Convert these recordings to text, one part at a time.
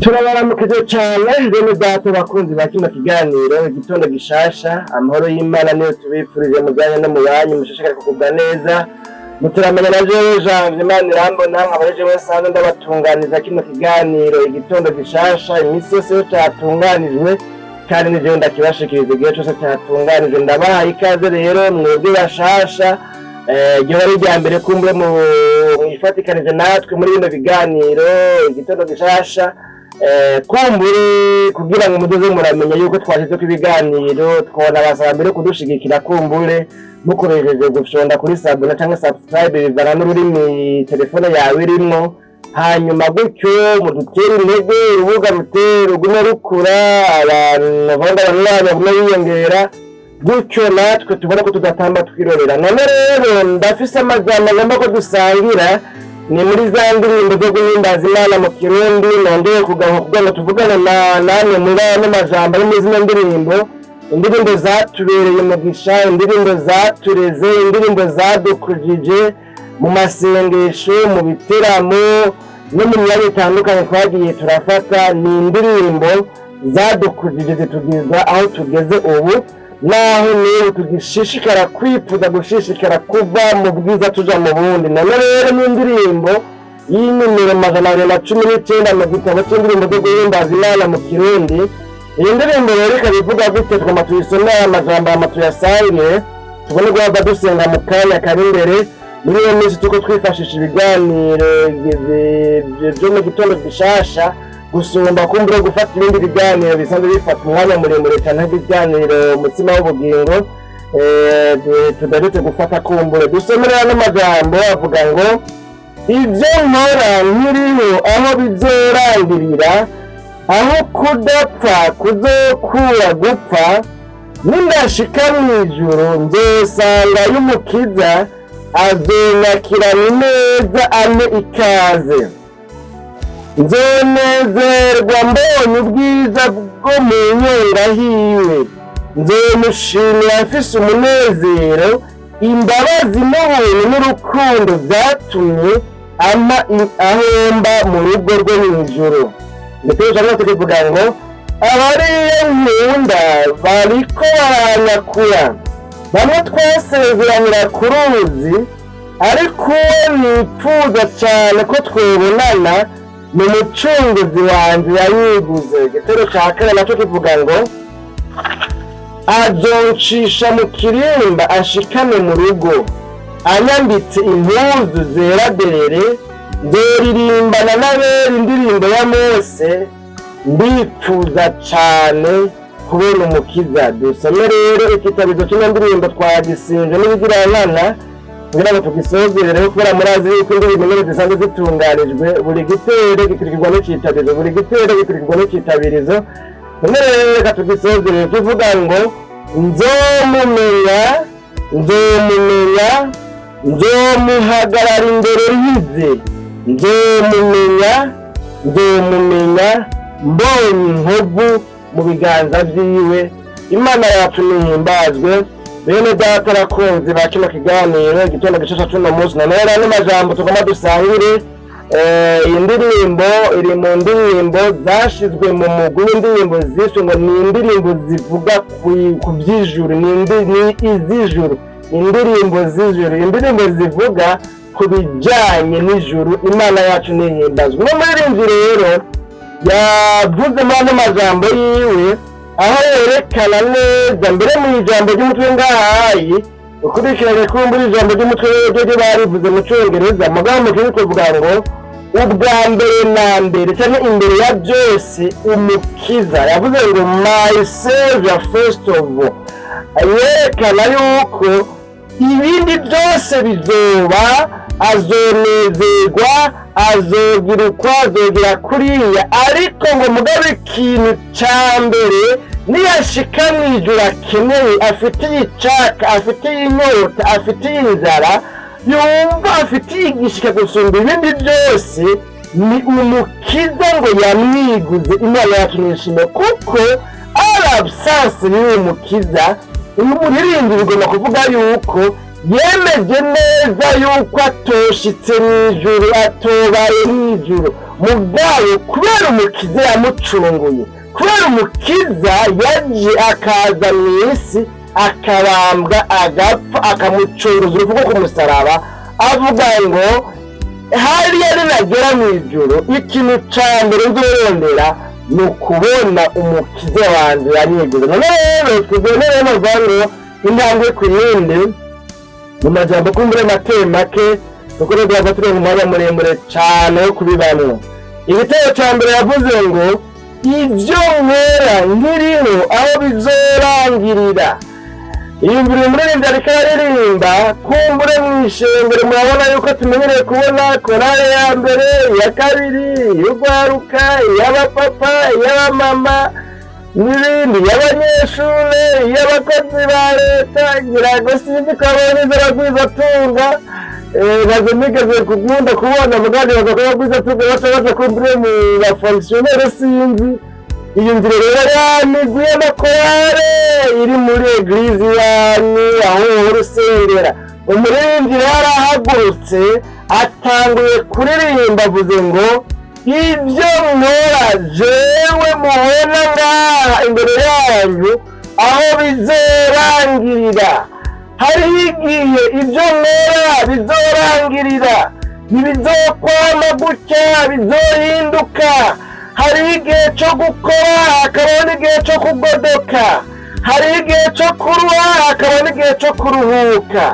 Turabaramukije cyane, bene data bakunzi ba kino kiganiro Igitondo Gishasha. Amahoro y'Imana niyo tubifurije mujyanye no mu banyu, mushishikare kugubwa neza. Muturamenya na jewe Janvier Imana irambona, nkaba ari jewe nsanzwe ndabatunganiza kino kiganiro Igitondo Gishasha iminsi yose iyo cyatunganijwe, kandi ni jewe ndakibashikiriza igihe cyose cyatunganijwe. Ndabahaye ikaze rero mwebwe bashasha, igihe ari irya mbere kumbure mu mwifatikanije natwe muri bino biganiro Igitondo Gishasha. Kumbure kugira ngo mudoze muramenya yuko twashizeko ibiganiro, twona basaba mbere kudushigikira kumbure mukoresheje gufyonda kuri s'abonner cyangwa subscribe, bivana n'ururimi telefone yawe irimwo. Hanyuma gutyo mudutere intege, urubuga rutere rugume rukura, abantu bonda banywanyi bagume biyongera, gutyo natwe tubona ko tudatamba twirorera. None rero ndafise amajambo agomba ko dusangira, ni muri za ndirimbo zo guhimbaza Imana mu Kirundi. Nongeye kugaruka kugira ngo tuvugane na namwe muri ano majambo ari muri zino ndirimbo, indirimbo zatubereye umugisha, indirimbo zatureze, indirimbo zadukujije mu masengesho, mu biteramo no mu myanya itandukanye twagiye turafata. Ni indirimbo zadukujije zitugeza aho tugeze ubu, naho n'ubu tugishishikara kwifuza gushishikara kuva mu bwiza tuja mu bundi. None rero ni indirimbo y'inimero 219 mu gitabo c'indirimbo zo guhimbaza Imana mu Kirundi. Iyi ndirimbo rero ikaba ivuga gute? Tugomba tuyisomere amajambo hama tuyasangire, tubone guhava dusenga mu kanya kari imbere. Muri iyo minsi turiko twifashisha ibiganiro vyo mu Gitondo Gishasha gusumba kumbura gufata ibindi biganiro bisanzwe bifata umwanya muremure cyane, nk'ibiganiro Umutsima w'Ubugingo tudaherutse gufata. Kumbure dusomere ano majambo, avuga ngo: "Ibyo nkora nkiriho aho bizorangirira, aho kudapfa kuzokura gupfa, nindashika mw'ijuru nzosanga y'Umukiza, azonyakirana ineza ame ikaze. Nzonezerwa mbonye ubwiza bwo mu nyonga hiwe, nzomushimira mfise umunezero imbabazi n'ubuntu n'urukundo byatumye ama ahomba mu rugo rwo mw'ijuru." Ndetse cyangwa tukivuga ngo: "Abariyo nkunda bariko baranyakura, bamwe twasezeranira ku ruzi, ariko uwo nipfuza cyane ko twobonana ni Umucunguzi wanjye yayiguze." Igitero cya kane nacyo kivuga ngo: "Azoncisha mu kirimba ashikane mu rugo, anyambitse impuzu zera derere, nzoririmbana n'abera indirimbo ya Mose, ndipfuza cyane kubona Umukiza." Dusome rero ikitabizo cy'ino ndirimbo, twagisinze n'ibigirankana kugira ngo tugisozere, kubera murazi yuko indirimbo nyine zisanzwe zitunganijwe, buri gitero gikurikirwa n'icitabizo, buri gitero gikurikirwa n'icitabirizo. None rero reka tugisozere tuvuga ngo: "Nzomumenya, nzomumenya, nzomuhagarara imbere yize, nzomumenya, nzomumenya mbonye inkovu mu biganza byiwe." Imana yacu nihimbazwe. Bene data bakunzi ba kino kiganiro Igitondo Gishasha c'uno munsi, none rero ano majambo tugomba dusangire. Iyi ndirimbo iri mu ndirimbo zashizwe mu mugwi w'indirimbo ziswe ngo ni indirimbo zivuga ku by'ijuru, ni iz'ijuru, indirimbo z'ijuru, indirimbo zivuga ku bijyanye n'ijuru. Imana yacu nihimbazwe. Uno muririmbyi rero yavuze muri ano majambo yiwe, aho yerekana neza mbere mu ijambo ry'umutwe ngahayi. Ukurikiranye kumbura ijambo ry'umutwe ryo barivuze mu Cyongereza, mugabo mu Kirundi tuvuga ngo ubwa mbere na mbere cyangwa imbere ya byose Umukiza. Yavuze ngo "My Savior first of all", yerekana yuko ibindi byose bizoba, azonezerwa, azogira uko, azogira kuriya, ariko ngo mugabe ikintu cya mbere niyashika mu ijuru akeneye, afitiye icaka, afitiye inyota, afitiye inzara, yumva afitiye igishika gusumba ibindi byose, ni Umukiza ngo yamwiguze. Imana yacu nishimwe, kuko à l'absence y'uwo Mukiza, uyu muririmbyi bigomba kuvuga yuko yemeje neza yuko atoshitse mu ijuru, atobaye mu ijuru. Mugabo kubera Umukiza yamucunguye, kubera Umukiza yaje akaza mu isi, akabambwa, agapfa, akamucunguza urupfu rwo ku musaraba, avuga ngo hariya ninagera mu ijuru, ikintu ca mbere nzorondera ni ukubona Umukiza wanje yanyiguze. None rero tugende rero bavuga ngo intambwe ku yindi, mu majambo kumbure make make, kuko rero turava turenga umwanya muremure cane wo kubibamwo. Igitero ca mbere yavuze ngo ibyo nkora nkiriho aho bizorangirira. Iyumvira umuririmbyi ariko araririmba, kumbure mw'ishengero murabona yuko tumenyereye kubona korale ya mbere, iya kabiri, iy'urwaruka, iy'abapapa, iy'abamama n'ibindi, iy'abanyeshure, iy'abakozi ba leta. Ngira ngo sinzi ko abonye iz'abagwizatunga, ntazo nigeze kugunda kubona, mugabo baza ko abagwizatunga baca baja kumbure mu bafonctionnaire, sinzi. Iyi nzira rero ya migwi y'amakorale iri muri église yanyu aho uhora usengera, umuririmbyi yarahagurutse atanguye kuririmba, avuze ngo ibyo nkora jewe mubona ngaha imbere yanyu aho bizorangirira. Hariho igihe ibyo nkora bizorangirira, ntibizokwama gutya, bizohinduka. Hariho igihe cyo gukora, hakabaho n'igihe cyo kugodoka. Hariho igihe cyo kuruha, hakabaho n'igihe cyo kuruhuka.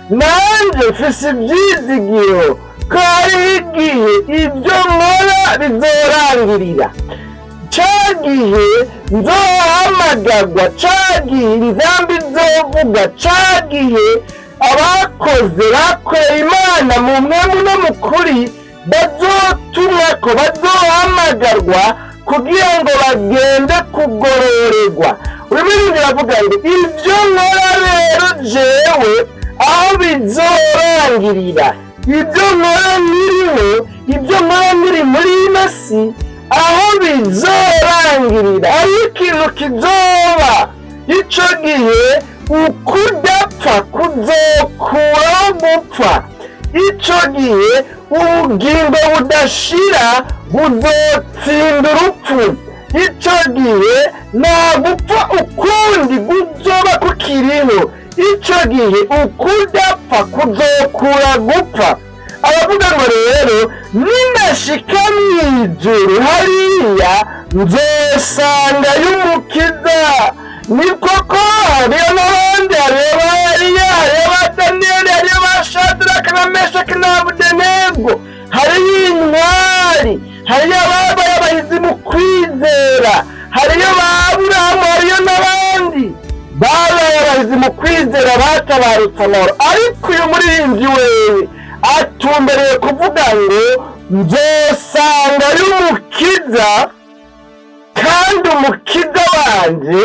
Nanjye mfise ibyizigiro ko hariho igihe ibyo nkora bizorangirira, ca gihe nzohamagagwa, ca gihe inzamba izovuga, ca gihe abakoze bakoreye Imana mu mpwemu no mu kuri bazotumwako, bazohamagarwa kugira ngo bagende kugororerwa. Uyu muririmbyi aravuga ngo ibyo nkora rero jewe aho bizorangirira, ibyo nkora nkiriho, ibyo nkora nkiri muri ino si, aho bizorangirira, hariho ikintu kizoba ico gihe: ukudapfa kuzokuraho gupfa. Ico gihe ubugingo budashira buzotsinda urupfu. Ico gihe nta gupfa ukundi kuzoba kukiriho. Ico gihe ukudapfa kuzokura gupfa. Aravuga ngo rero ninashika mw'ijuru hariya nzosanga y'Umukiza. Ni koko hariyo n'abandi, hariyo ba Eliya, hariyo ba Daniyeli, hariyo ba Shadaraka na Meshaki na Abudenego, hariyo intwari, hariyo ababaye abahizi mu kwizera, hariyo ba Aburahamu, hariyo n'abandi babaye abahizi mu kwizera batabarutse amahoro. Ariko uyu muririmbyi wewe atumbereye kuvuga ngo nzosanga y'Umukiza, kandi Umukiza wanje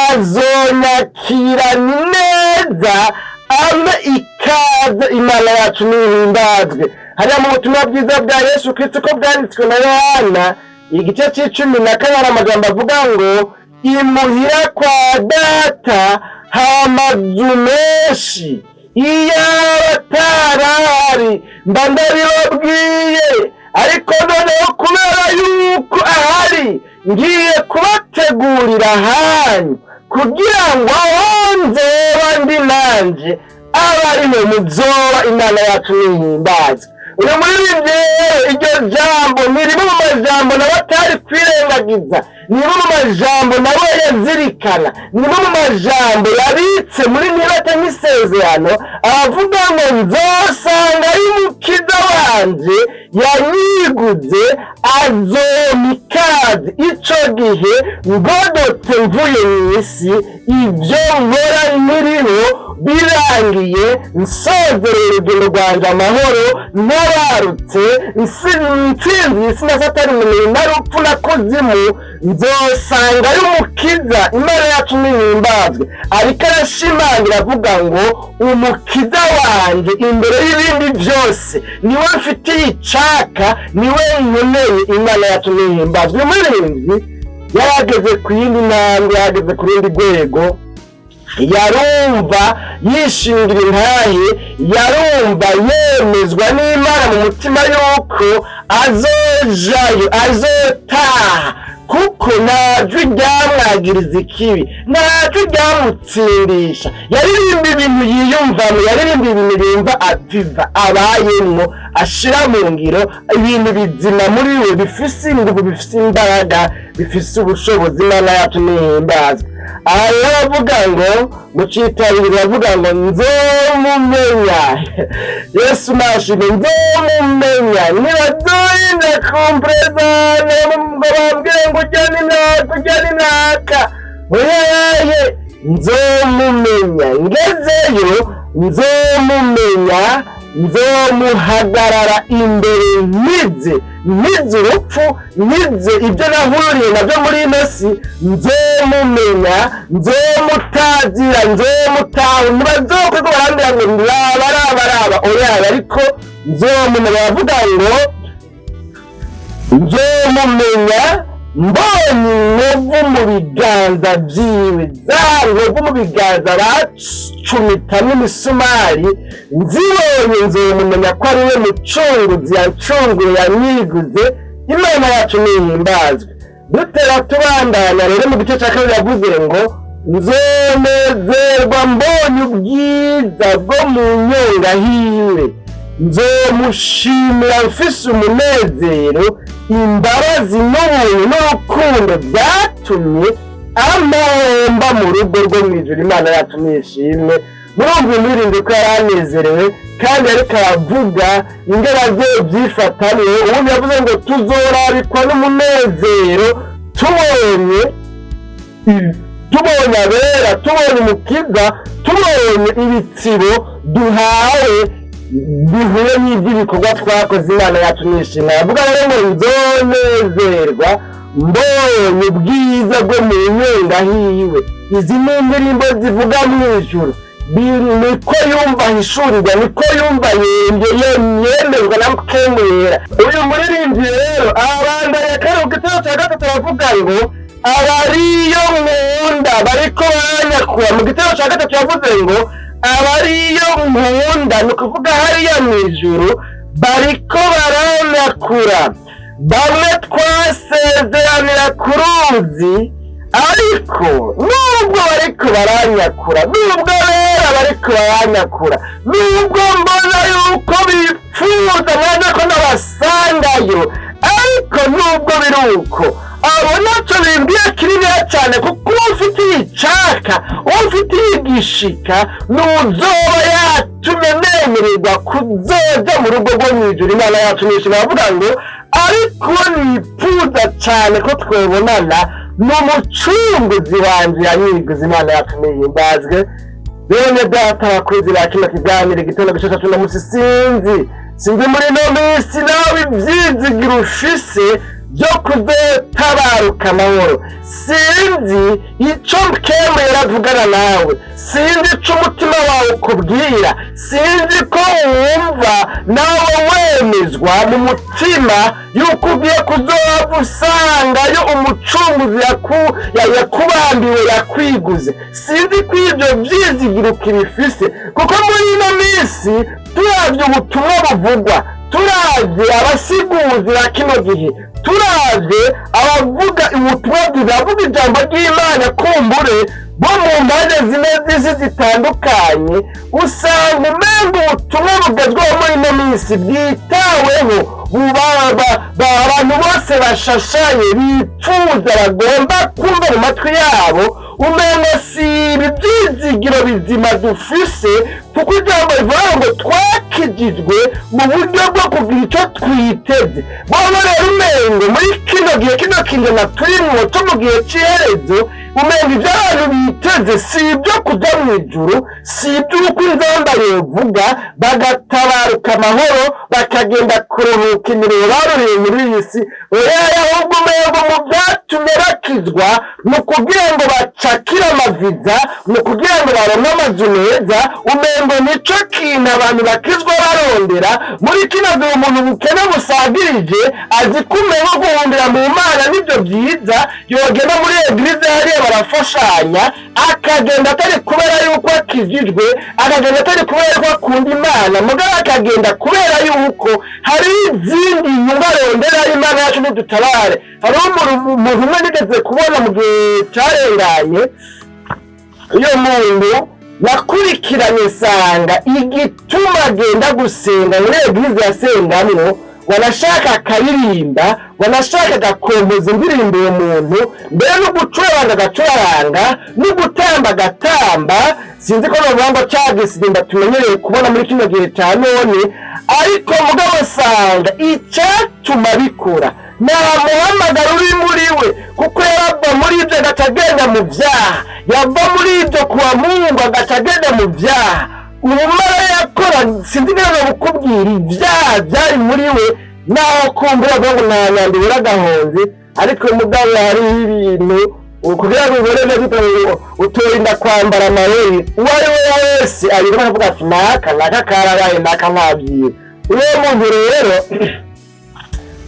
azonyakira neza, ampe ikaze. Imana yacu nihimbazwe. Hariya mu butumwa bwiza bwa Yesu Kristo ko bwanditswe na Yohana, igice c'icumi na kabiri, amagambo avuga ngo imuhira kwa Data hari amazu menshi, iyaba atarahari mba ndabibabwiye, ariko noneho kubera yuko ahari ngiye kubategurira ahanyu, kugira ngo aho nzoba ndi nanje abe ariho muzoba. Imana yacu nihimbazwe. Uyu muririmbyi rero iryo jambo ni rimwe mu majambo nawe atari kwirengagiza, ni rimwe mu majambo nawe yazirikana, ni rimwe mu majambo yabitse muri nibata nk'isezerano. Aravuga ngo nzosanga y'Umukiza wanje yanyiguze, azompa ikaze. Ico gihe ngodotse mvuye mu isi, ibyo nkora nkiriho birangiye, nsozereye urugendo rwanje amahoro, ntabarutse, ntsinzi isi na Satani mu mirimo rupfu na kuzimu, nzosanga y'Umukiza. Imana yacu nihimbazwe. Ariko arashimangira avuga ngo Umukiza wanje imbere y'ibindi byose niwe mfitiye icaka, niwe nkeneye. Imana yacu nihimbazwe. Uyu muririmbyi yarageze ku yindi ntambwe, yarageze ku rundi rwego. Yarumva yishingira intahe, yarumva yemezwa n'Imana mu mutima yuko azojayo, azotaha, kuko nta jwi ryamwagiriza ikibi, nta jwi ryamutsindisha. Yaririmba ibintu yiyumvamo, yaririmba ibintu yumva aviva, abayemwo, ashira mu ngiro, ibintu bizima muri we, bifise ingufu, bifise imbaraga, bifise ubushobozi. Imana yacu nihimbazwe. Aha rero bavuga ngo mu citabiro, bavuga ngo nzomumenya Yesu nashimwe, nzomumenya nibazorinda kumprezana ngo bambwire ngo ujya n'imyaka, ujya n'imyaka, oyaye, nzomumenya ngezeyo, nzomumenya, nzomuhagarara imbere, nkize, nkize urupfu, nkize ibyo nahuriye nabyo muri ino si. Nzomumenya, nzomutazira, nzomutaha, ntibazokwe ko barambwira ngo raba, raba, raba, oyaye, ariko nzomumenya. Baravuga ngo nzomumenya mbonye inkovu mu biganza vyiwe, za nkovu mu biganza bacumitamo imisumari, nzibonye nzomumenya ko ari we mucunguzi yancunguye, yanyiguze. Imana yacu nihimbazwe. Dutera tubandanya rero, mu gice cya kabiri yavuze ngo nzonezerwa mbonye ubwiza bwo mu nyonga hiwe, nzomushimira mfise umunezero, imbabazi n'ubuntu n'urukundo byatumye amahomba mu rugo rwo mu ijuru. Imana yacu nishimwe. Murumva umuririmbyi ko yari anezerewe kandi ariko aravuga ingene azovyifatamwo. Ubundi yavuze ngo tuzorabikwa n'umunezero tubonye abera, tubonye umukiza, tubonye ibitsibo duhawe bihuye n'iby'ibikorwa twakoze. Imana yacu nishimwe. Aravuga rero ngo nzonezerwa mbonye ubwiza bwo mu nyonga hiwe. Izi ni indirimbo zivuga mu ijuru. Niko yumva ahishurirwa, niko yumva yemezwa na Mpwemu Yera. Uyu muririmbyi rero abandanya kare ku gitero cya gatatu, aravuga ngo abariyo nkunda bariko baranyakura. Mu gitero cya gatatu yavuze ngo abariyo nkunda, ni ukuvuga hariya mu ijuru, bariko baranyakura, bamwe twasezeranira ku ruzi. Ariko nubwo bariko baranyakura, nubwo rero bariko baranyakura, nubwo mbona yuko bipfuza mwanya ko nabasangayo, ariko nubwo biri uko, abo naco bimbwiye kininiya cyane, kuko uwo mfitiye icaka, uwo mfitiye igishika, n'uzoba yatumye nemererwa kuzoja mu rugo rwo mw'ijuru. Imana yacu nishimwe. Aravuga ngo ariko nipfuza cyane ko twebonana n'umucunguzi wanje yanyiguze. Imana yacu nihimbazwe. Bene data, bakunzi ba kino kiganiro Igitondo Gishasha cuno musi, sinzi muri ino minsi nawe ivyizigiro ufise byo kuzotabaruka amahoro, sinzi ico Mpwemu yaravugana nawe, sinzi ico umutima wawe ukubwira, sinzi ko wumva nawe wemezwa mu mutima yuko ugiye kuzohava usangayo umucunguzi yakubambiwe, yakwiguze. Sinzi ko ibyo vyizigiro ukibifise, kuko muri ino minsi turavye ubutumwa buvugwa, turavye abasiguzi ba kino gihe, turavye abavuga ubutumwa bwiza, abavuga ijambo ry'Imana, kumbure bo mu mpande zimwe z'isi zitandukanye, usanga umenga ubutumwa bugezweho muri ino minsi bwitaweho, abantu bose bashashaye bipfuza, bagomba kumva mu matwi yabo, umenga si ibi byizigiro bizima dufise, kuko ijambo rivuga ngo twakijijwe mu buryo bwo kugira icyo twiteze. Bobo rero umengo muri kino gihe, kino kinjana turimwo cyo mu gihe c'iherezo, umenga ibyo abantu biteze si ibyo kuja mu ijuru, si iby'uko inzamba yovuga bagatabaruka amahoro, bakagenda kuruhuka imirimo baruriye muri iyi si. Oya, ahubwo umengo mu byatumye bakizwa bakizwa ni ukugira ngo bacakire amaviza, ni ukugira ngo baronke amazu meza. Umengo nico kintu abantu bakizwa barondera muri kino gihe. Umuntu ubukene busagirije azi ko umengo guhundira mu Mana nibyo byiza. Yogenda muri église hariya barafashanya, akagenda atari kubera yuko akijijwe, akagenda atari kubera yuko akunda Imana, mugabo akagenda kubera yuko hari izindi nyungu arondera. Imana yacu ntidutabare. Hariho umuntu umwe nigeze kubona mu gihe carenganye. Iyo muntu yakurikiranye, nsanga igituma agenda gusenga muri église yasengamwo, wanashaka akaririmba, wanashaka agakompoza indirimbo. Uwo muntu mbere no gucuranga agacuranga, no gutamba agatamba. Sinzi ko novuga ngo ca gisirimba tumenyereye kubona muri kino gihe ca none, ariko mugabo nsanga icatuma bikora nta muhamagaro uri muri we, kuko yava muri ibyo agaca agenda mu vyaha, yava muri ibyo kuwa Mungu agaca agenda mu vyaha. Ubumara yakora, sinzi niba bukubwira ibyaha byari muri we, naho kumbura avuga ngo nta nyandiko agahonze. Ariko mugabo hariho ibintu kugira ngo ubone neza utorinda kwambara amayeri. Uwo ari we wese abirimo aravuga ati naka naka karabaye, naka ntabyiwe. Uwo muntu rero,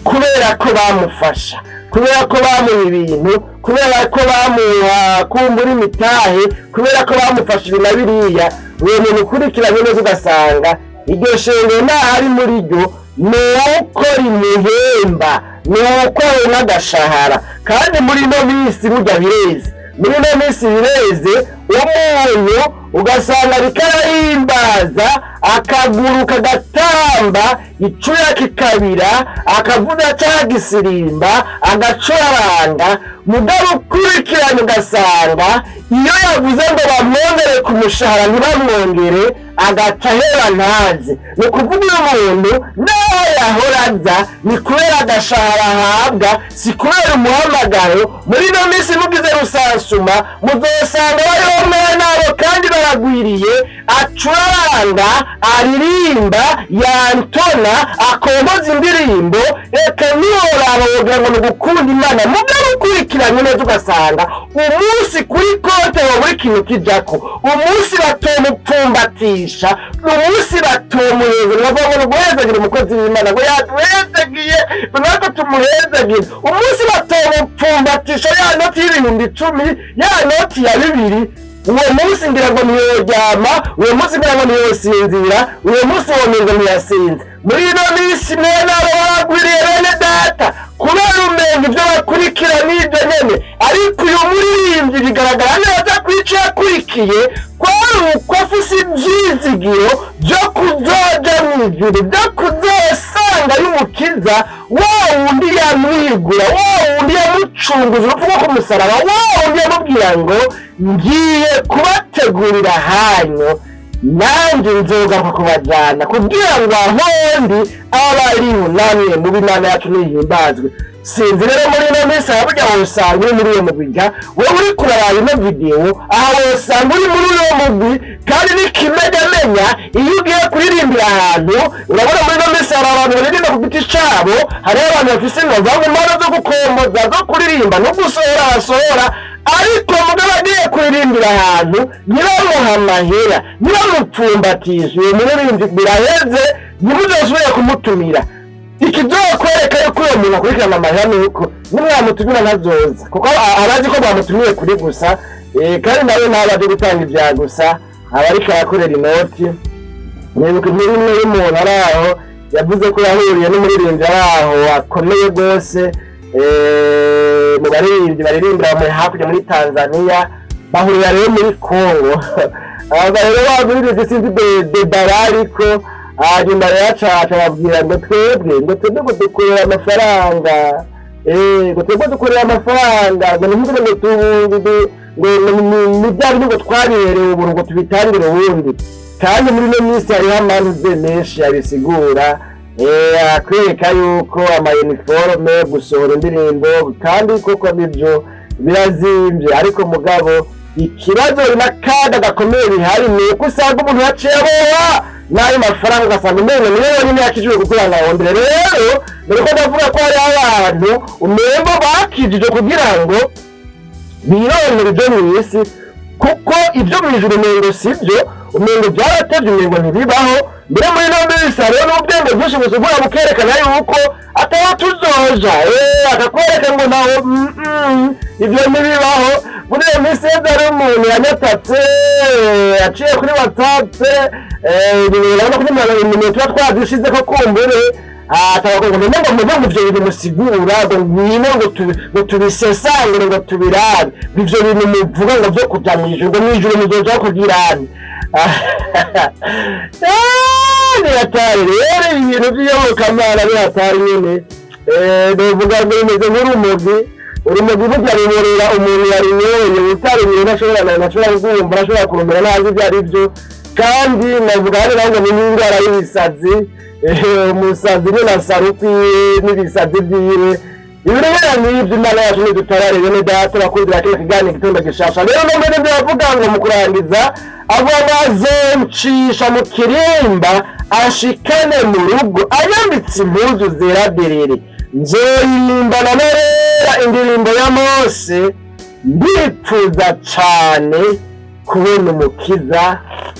kubera ko bamufasha, kubera ko bamuha ibintu, kubera ko bamuha kumbura imitahe, kubera ko bamufasha ibi na biriya, uwo muntu ukurikiranye neza ugasanga iryo shengero ntahari muri ryo ni uko rimuhemba, ni uko abona agashahara. Kandi muri ino minsi burya bireze, muri ino minsi bireze. Umuntu ugasanga ariko arahimbaza, akaguruka, agatamba, icuya kikabira, akavuga ca gisirimba, agacuraranga. Mugabo ukurikiranye ugasanga iyo yavuze ngo bamwongere ku mushahara, ntibamwongere, agaca ahera ntaze. Ni ukuvuga uyu muntu naho yahora aza ni kubera agashahara ahabwa, si kubera umuhamagaro. Muri ino minsi mugize rusansuma muzosanga bariho mwene abo kandi baragwiriye. Acuraranga, aririmba, yantona, akomboza indirimbo, reka ntiworaba wogira ngo ni ugukunda Imana. Mugabo ukurikiranye neza ugasanga umunsi kuri konte wa buri kintu kijako, umunsi batomupfumbatisha, umunsi batomuheza, bavuga ngo ni uguhezagira umukozi w'Imana, ngo yaduhezagiye, ngo natwe tumuhezagire. Umunsi batomupfumbatisha ya noti y'ibihumbi 10, ya noti ya 2, uwo munsi ngira ngo ntiyoryama, uwo munsi ngira ngo ntiyosinzira, uwo munsi womengo ntiyasinze. Muri ino minsi mwene abo baragwiriye, bene data, kubera umenga ibyo bakurikira n'ibyo nyene. Ariko uyu muririmbyi bigaragara neza ko ico yakurikiye kwari uko afise ivyizigiro vyo kuzoja mw'ijuru, vyo kuzosanga y'Umukiza wa wundi yamwigura, wa wundi yamucunguza urupfu rwo ku musaraba, wa wundi yamubwira ngo ngiye kubategurira hanyu, nanjye nzogaruka kubajyana kugira ngo ahondi abe ariho namwe mubi. Imana yacu nihimbazwe. Sinzi rero muri ino minsi aha burya wosanga uri muri uwo mugwi ga wowe uri kuraraba ino videwo, aha wosanga uri muri uwo mugwi. Kandi n'ikimenyamenya, iyo ugiye kuririmbira ahantu, urabona muri ino minsi hari abantu baririmba ku giti cabo, hariho abantu bafise ngo impano zo gukomboza, zo kuririmba no gusohora basohora, ariko mugabo agiye kuririmbira ahantu ntibamuha amahera, ntibamupfumbatishe, uwo muririmbyi biraheze, ntimuzosubire kumutumira. Ikizokwereka yuko uwo muntu akurikirana amahera ni uko nimwamutumira ntazoza, kuko abazi ko bamutumiye kuri gusa. Kandi nawe ntaba aje gutanga ibya gusa, aba ariko arakorera inoti. Nibuka inkuru imwe y'umuntu ari aho yavuze ko yahuriye n'umuririmbyi ari aho akomeye rwose, mu baririmbyi baririmbira muri hakurya muri Tanzania, bahurira rero muri Congo. Aba rero bamuririmbyi sinzi de barariko, hanyuma rero acaca ababwira ngo twebwe ngo dukorera amafaranga, ngo twebwe dukorera amafaranga, ngo ntimugire ngo ngo ni bya bindi ngo twabiherewe ubuntu ngo tubitangire ubundi. Kandi muri ino minsi hariho amanuze menshi abisigura, akwereka yuko ama uniforme, gusohora indirimbo, kandi koko nibyo birazimbye. Ariko mugabo ikibazo n'akaga gakomeye bihari ni uko usanga umuntu yaciye aboha n'ayo mafaranga, ugasanga umengo niwe wenyine yakijijwe kugira ngo ahondere. Rero dore ko ndavuga ko hariho abantu umengo bakijije kugira ngo Birondera ibyo mu isi, kuko ibyo mu ijuru umengo si byo, umengo byaratevye, umengo ntibibaho. Mbere muri ino minsi hariho n'ubwenge bwinshi busugura bukerekana yuko ataho tuzoja. Akakwereka ngo naho ibyo ntibibaho. Muri iyo minsi yeze hari umuntu yanyatatse aciye kuri WhatsApp, urabona kuri nimero tuba twazishizeko, kumbure atabakongo ngo ngo ngo ivyo bintu musigura, ngo ngwino, ngo tubisesangure, ngo tubirabe ivyo bintu muvuga ngo vyo kuja mw'ijuru, ngo mw'ijuru muzoja kugirane. Ni hatari rero, ibintu by'iyobokamana ni hatari nyene. Novuga ngo bimeze nk'urumogi. Urumogi burya ruborera umuntu yarunyoye. Utarunyoye ntashobora kumva, ntashobora kurumira, ntazi ibyo ari byo. Kandi navuga hano naho ngo ni n'indwara y'ibisazi. Umusazi nyine asara ukwiwe n'ibisazi byiwe, ibintu nk'ibyo. Imana yacu nidutabare. Bene data bakundira kino kiganiro Igitondo Gishasha, rero no mbere biravuga ngo mu kurangiza avuga ngo azoncisha mu kirimba ashikane mu rugo, anyambitse impuzu zera derere, nzoririmbana n'abera indirimbo ya Mose. Ndipfuza cane kubona Umukiza.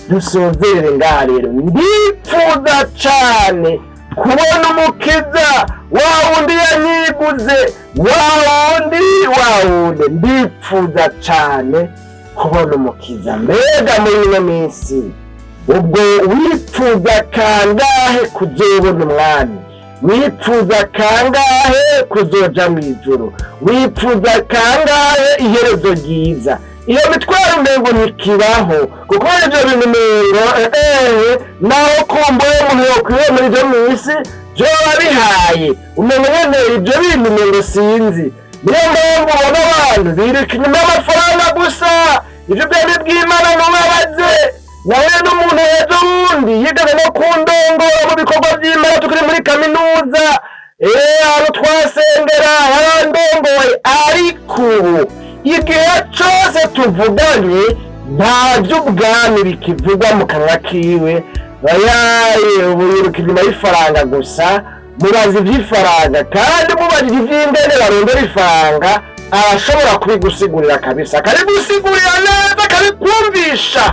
Dusozerere ngaha rero. Ndipfuza cane kubona Umukiza, wa wundi yanyiguze, wa wundi, wa wundi. Ndipfuza cane kubona Umukiza. Mbega muri ino minsi ubwo wipfuza kangahe kuzobona Umwami? Wipfuza kangahe kuzoja mu ijuru? Wipfuza kangahe iherezo ryiza? Iyo mitwaro umengo ntikibaho, kuko ibyo bintu umengo naho kumbuye umuntu yokwiye muri ibyo mw'isi vyoba bihaye, umengo nyene ibyo bintu umengo sinzi. Niyo mpamvu ubona abantu biruka inyuma y'amafaranga gusa, ibyo byari bw'Imana ntubabaze. Nawe n'umuntu ejo bundi yigeze no kundongora mu bikorwa by'Imana tukiri muri kaminuza, aho twasengera yarandongoye, ariko ubu igihe cose tuvuganye nta by'ubwami bikivugwa mu kanwa kiwe. Bayaye ubu yiruka inyuma y'ifaranga gusa. Mubaza iby'ifaranga, kandi mubajije iby'ingene barondera ifaranga, arashobora kubigusigurira kabisa, akabigusigurira neza, akabikumvisha.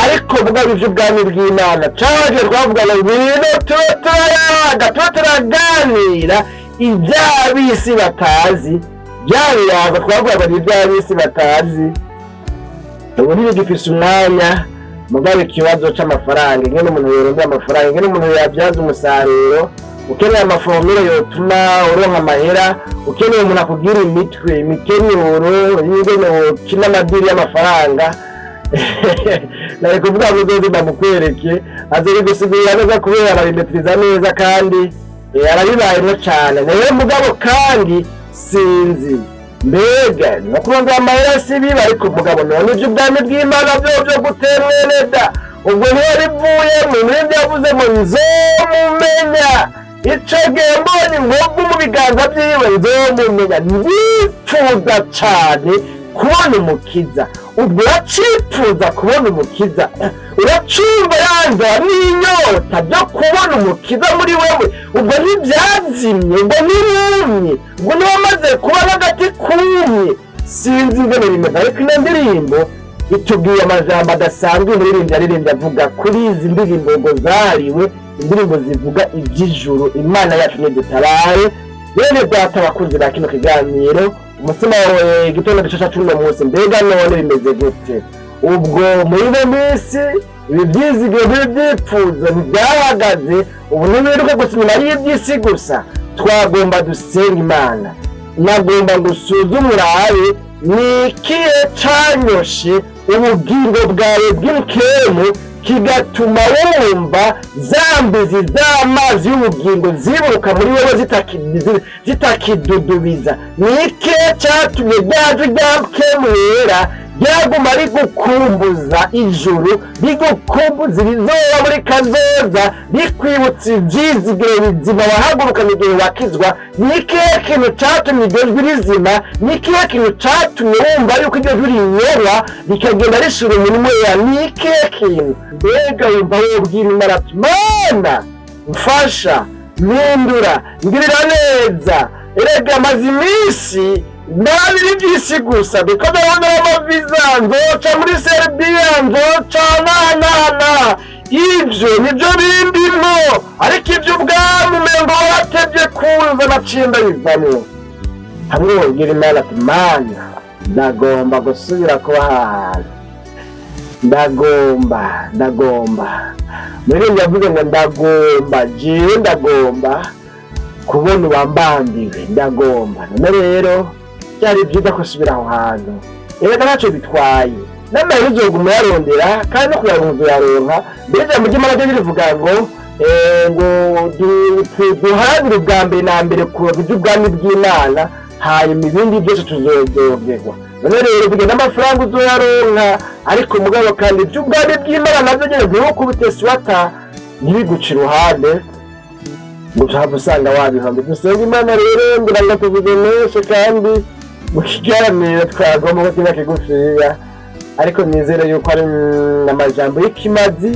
Ariko mugabo iby'ubwami bw'Imana caje twavugana ngwino tube turayaga, tube turaganira iby'ab'isi batazi. Bya biyago twavugaga ni iby'ab'isi batazi. Ubu ntibigifise umwanya. Mugabo ikibazo c'amafaranga, ingene umuntu yorondera amafaranga, ingene umuntu yabyaza umusaruro, ukeneye amaformule yotuma uronka amahera, ukeneye umuntu akubwira imitwe, imikenyuro y'ingene wokina amadiri y'amafaranga, nari kuvuga ngo uzoze ndamukwereke, azobigusigurira neza kubera arabimetiriza neza kandi arabibayemwo cane nawe. Mugabo kandi sinzi, mbega no kurondera amahera si bibi, ariko mugabo none ivy'ubwami bw'Imana vyo gute, mwene da? Ubwo niyo bivuyemo nibyo yavuze ngo nzomumenya ico gihe mbonye inkovu mu biganza vyiwe, nzomumenya. Ndipfuza cane kubona Umukiza. Ubwo uracipfuza kubona Umukiza? Uracumva yanzara n'inyota byo kubona Umukiza muri wewe? Ubwo ntibyazimye? Ubwo ntirumye? Ubwo ntiwamaze kuba n'agati kumye? Sinzi ingene bimeze, ariko ino ndirimbo itubwiye amajambo adasanzwe. Umuririmbyi yaririmbye avuga kuri izi ndirimbo ngo zariwe indirimbo zivuga iby'ijuru. Imana yacu nidutabare. Bene data bakunzi ba kino kiganiro Umutima Wawe, Igitondo Gishasha c'uno munsi, mbega none bimeze gute? Ubwo muri ino minsi ibi byizigiro, ibi byipfuzo ntibyahagaze? Ubu ntibiruke gusa inyuma y'iby'isi gusa? Twagomba dusenga Imana. Nagomba ngo usuzume urabe ni ikihe canyoshe ubugingo bwawe bw'inkemu, kigatuma wumva za mbizi z'amazi y'ubugingo ziburuka muri wowe zitakidudubiza. Ni ikihe cyatumye rya jwi rya Mpwemu Yera ryaguma rigukumbuza ijuru, rigukumbuza ibizoba muri kazoza, rikwibutsa ivyizigiro bizima wahagurukanye igihe wakizwa? Ni ikihe kintu catumye iryo jwi rizima? Ni ikihe kintu catumye wumva yuko iryo jwi rinyoba rikagenda rishira umunwa? Ni ikihe kintu? Mbega wumva wobwira Imana ati: "Mana, mfasha, mpindura, ngirira neza"? Erega maze iminsi Ndabiri iby'isi gusa, ndiko ndabona amaviza, nzoca muri Serbia, nzoca na na na ibyo nibyo bindimo, ariko iby'ubwami umengo waratevye kuza, naciye ndabivamwo. Hamwe wabwira Imana ati: "Mana, ndagomba gusubira kuba ahantu, ndagomba, ndagomba." Muri yavuze ngo: "Ndagomba, jewe ndagomba kubona uwambambiwe, ndagomba." None rero byari byiza ko usubira aho hantu. Erega ntacyo bitwaye, n'amahera uzoguma uyarondera, kandi no kuyaronka uzoyaronka. Mbere ijambo ry'Imana ryo rivuga ngo ngo duharanire ubwa mbere na mbere kuronka iby'ubwami bw'Imana, hanyuma ibindi byose tuzodongerwa. None rero kugenda amafaranga uzoyaronka, ariko mugabo kandi iby'ubwami bw'Imana nabyo nyene ntiwukubite swata, ntibiguce iruhande ngo uhave usanga wabihombe. Dusenga Imana rero. Ngira ngo tuvuze menshi, kandi mu kiganiro twagomba ko kiba kigufiya, ariko nizere yuko ari amajambo y'ikimazi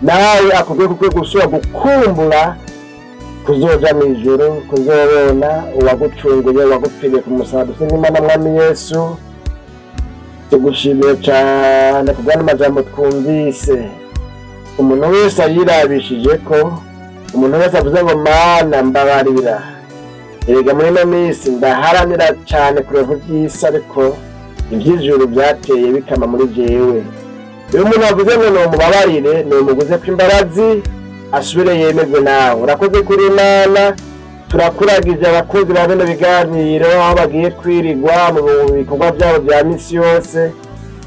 nawe akubwiye ko ukwiye gusubira gukumbura kuzoja mu ijuru, kuzobona uwagucunguye, uwagupfiriye ku musaraba. Dusenga Imana. Mwami Yesu, tugushimiye cyane kubwa n'amajambo twumvise. Umuntu wese ayirabishije ko umuntu wese avuze ngo: "Mana, mbabarira, erega muri ino minsi ndaharanira cyane kureba iby'isi, ariko iby'ijuru byateye bikama muri jewe." Iyo umuntu avuze ngo numubabarire, numuguze ko imbabazi, asubire yemerwe nawe. Urakoze kuri Imana. Turakuragije abakozi ba bino biganiro aho bagiye kwirigwa mu bikorwa byabo bya misi yose.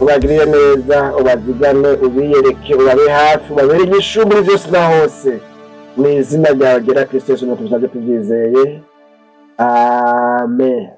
Ubagirire neza, ubazigame, ubiyereke, ubabe hafi, ubabere inyishu muri byose na hose. Mu izina ryawe ryera Kristo Yesu tubisabye tubyizeye, amen.